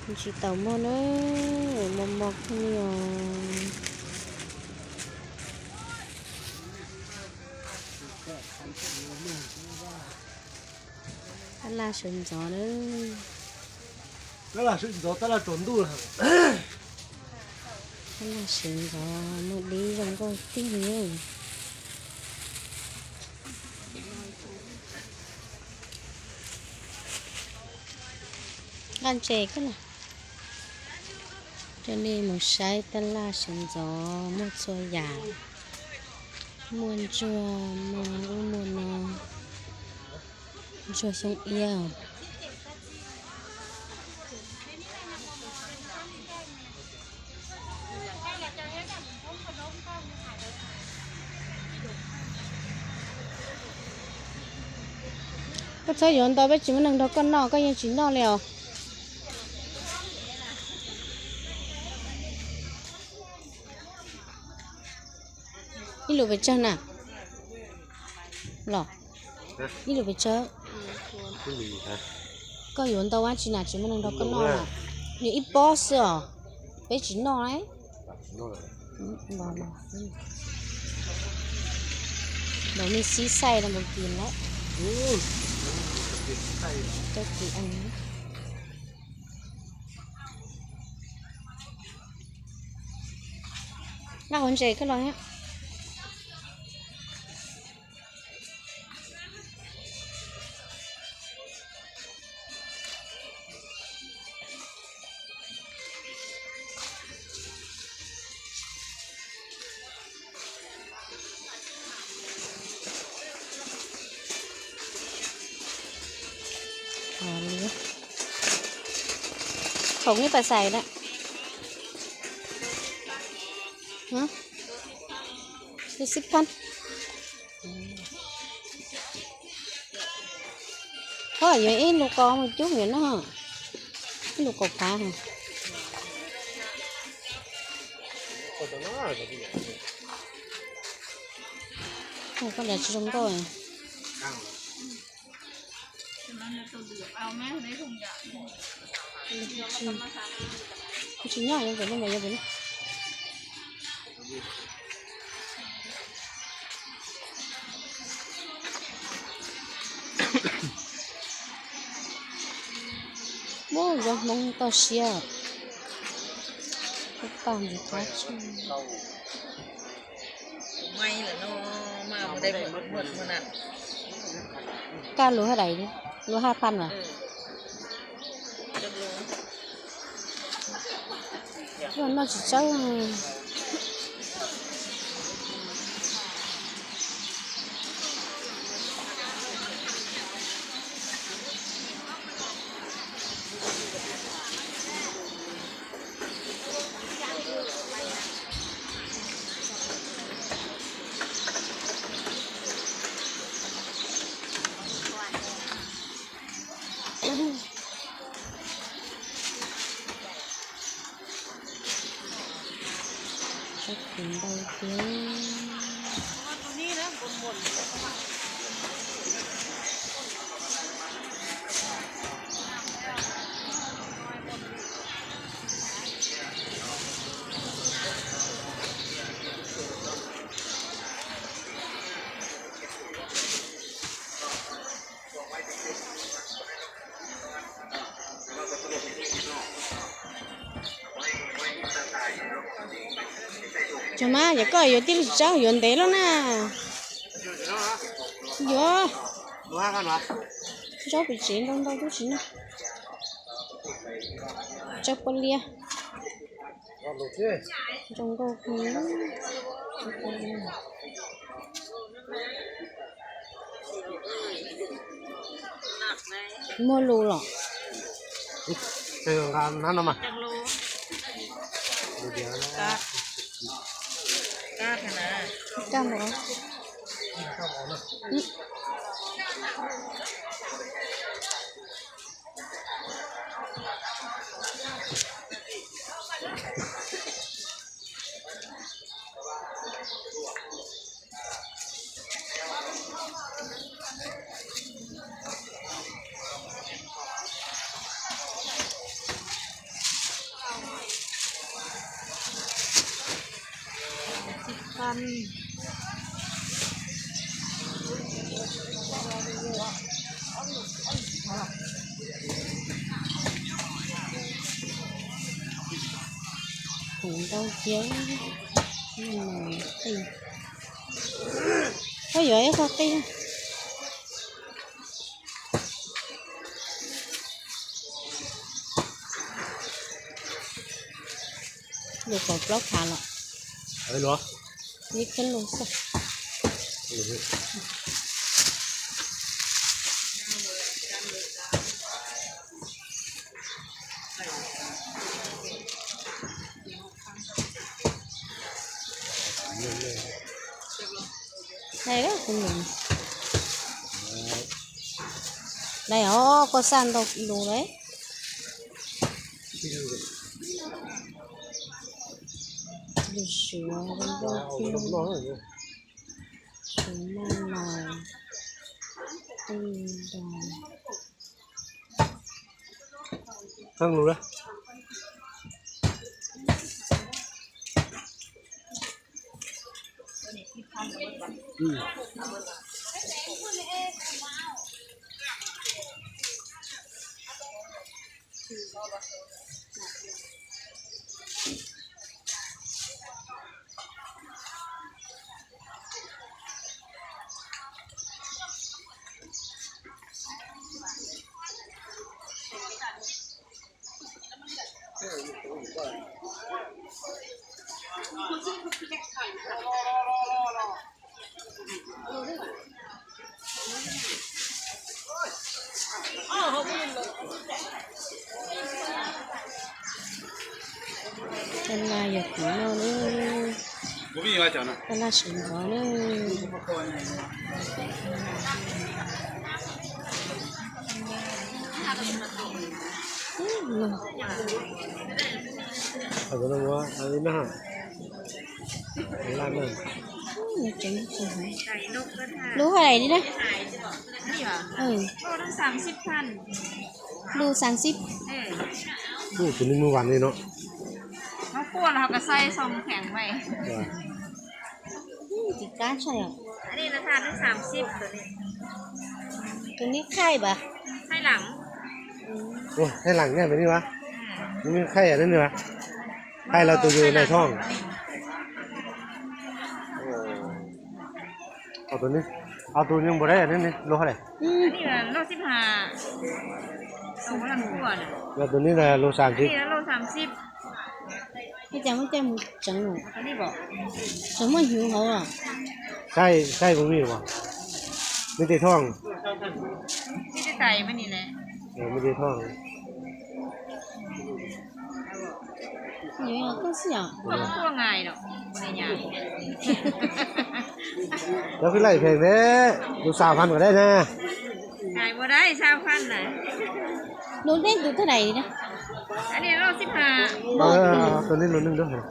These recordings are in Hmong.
Tsis tau muaj na, mos mos kawg li os. Tab laj sawv ntxov na. Tab laj sawv ntxov, tab laj tsaus ntuj lawm. Tab laj sawv ntxov muaj dib zoo nkauj tiag li. Nqaj ntses koj na. Coj nej mus saib tab laj sawv ntxov muaj txhua yam, muaj ntsuag, muaj ub muaj no, ntsuag xyoob iab. Koj txhob yuav ntau, peb tsis muaj neeg nrog koj noj, koj yeej tsis noj li os. Ib lus pes tsawg na? Los, ib lus pes tsawg? Koj yuav ntau dab tsi na, tsis muaj neeg nrog koj noj na. Yuav ib pob xwb os, peb tsis noj. Los nej sib xaij no mus kis lawm. Nqa hauv ntses koj los thiab. Khoom ib pas xais na. Xib phab. Koj yuav ib lus kaus mus cub nram no, ib lus kaus phav. Koj dav tsis zoo nkauj. Tsis nyob, yuav pem no mas yuav pem no. Muab zov hmoov toj siab. Tag ntawd qab tshaj. Kaj lus haj dais, lus haj phaj mas. Noj tsis tsawg. Ntau tiag. Tsuas mas yog koj yuav tij li tsis tsawg yuav ntev lawm na. Yuav zaub pem tsev ntau ntau tub tsis noj. Tsawg pua liab. Zoo nkauj kawg. Muaj lus los? Kaj mus. Kuv ntau cia, qij. Koj yuav ib qho qij. Lus kaum plaub phav los. Ib kab lus xwb. Dai, kuv lus. Dai os, koj xaj ntau lus lawm. Lus suav, lus npauj, suav maj laus, qij nto. Tab laj yog kuv noj na. Tab laj sawv ntxov na. Lub hais li na. Lub xaam xib. Tus ni mus vam li no. Tsis kab tshaj os. Tus ni khaij vas. Khaij lam nyob tus ni vas. Tus ni khaij vas, khaij los tus yus nais thooj. Tus ni, tus ni npaum dab, lub hais. Yog tus ni lub xaam xib. Ua cas muaj coj mus tseev, tseem muaj hnyuv hauv os. Saib kuv me, me tes thooj, me tes thooj. Koj xij os. Lawv kuj laij pheej thiab, tus xaam fab kom dab na. Lub neej tus thaj dais na. Tus ni lub neej.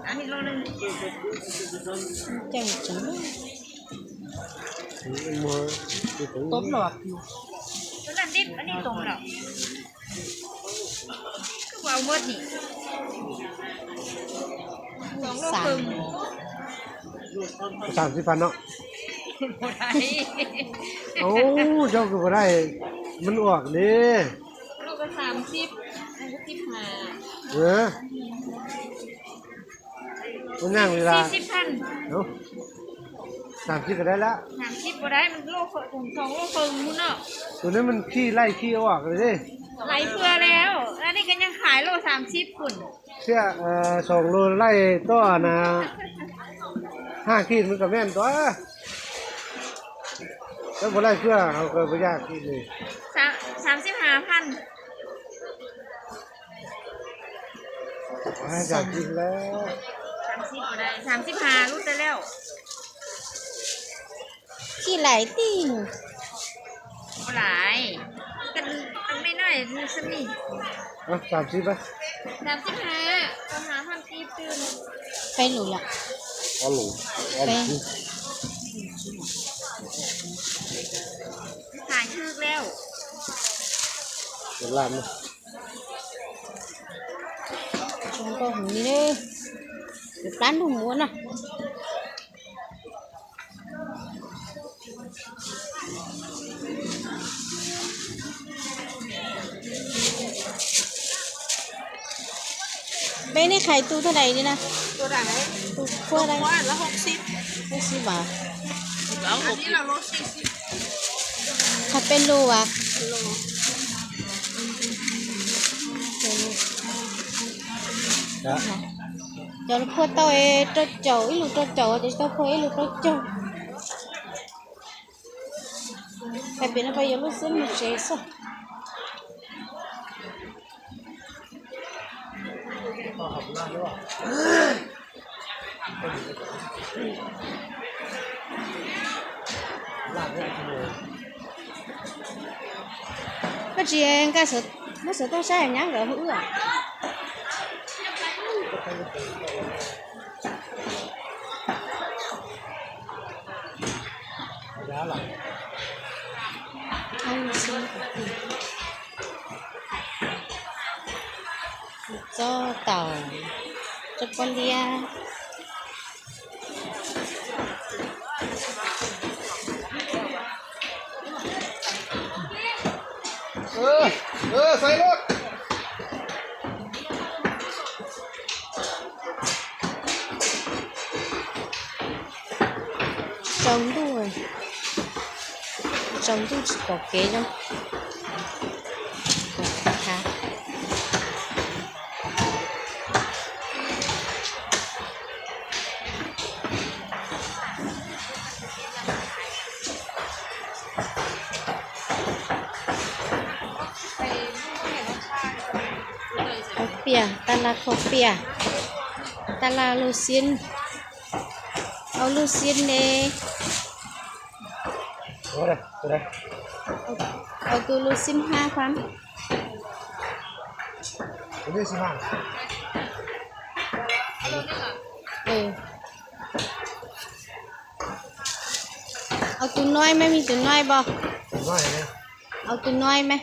Xaam xib fab no. Ub, cov kws puas dai, mab uas li. Ub, nyaj li las. Xaam xib puas dai lawm. Tus neb mas khij laij khij uas li. Thiab xoom lus laij tuaj na, haj khij mas kom mej tuaj. Cov puas laij xwb, puas yaj khij li. Khij laij tij. Xaam xib, peb lus lawm. Zoo nkauj heev li, kuv plab ntuj mus na. Peb nej qhais tus tag dais li na? Tus qhuab dais. Lub xib mas. Qhais peb lus as? Cov phua tau rau caum, ib lus rau caum, cov tsis tau phua ib lus rau caum. Hais tias no pas yuav lub xib mus tsev xwb. Koj tsis nkag, muab xuv toj saib nyab nkawd hu wb. Txob taum, txob pob ntiab. Tsaus ntuj, tsaus ntuj tsis pom kev zoo. Khaub piaj, tab laj khaub piaj, tab laj lub xib, au lub xib ne, au tus lub xib hab fab. Au tus noib mas, me tus noib pom, au tus noib mas.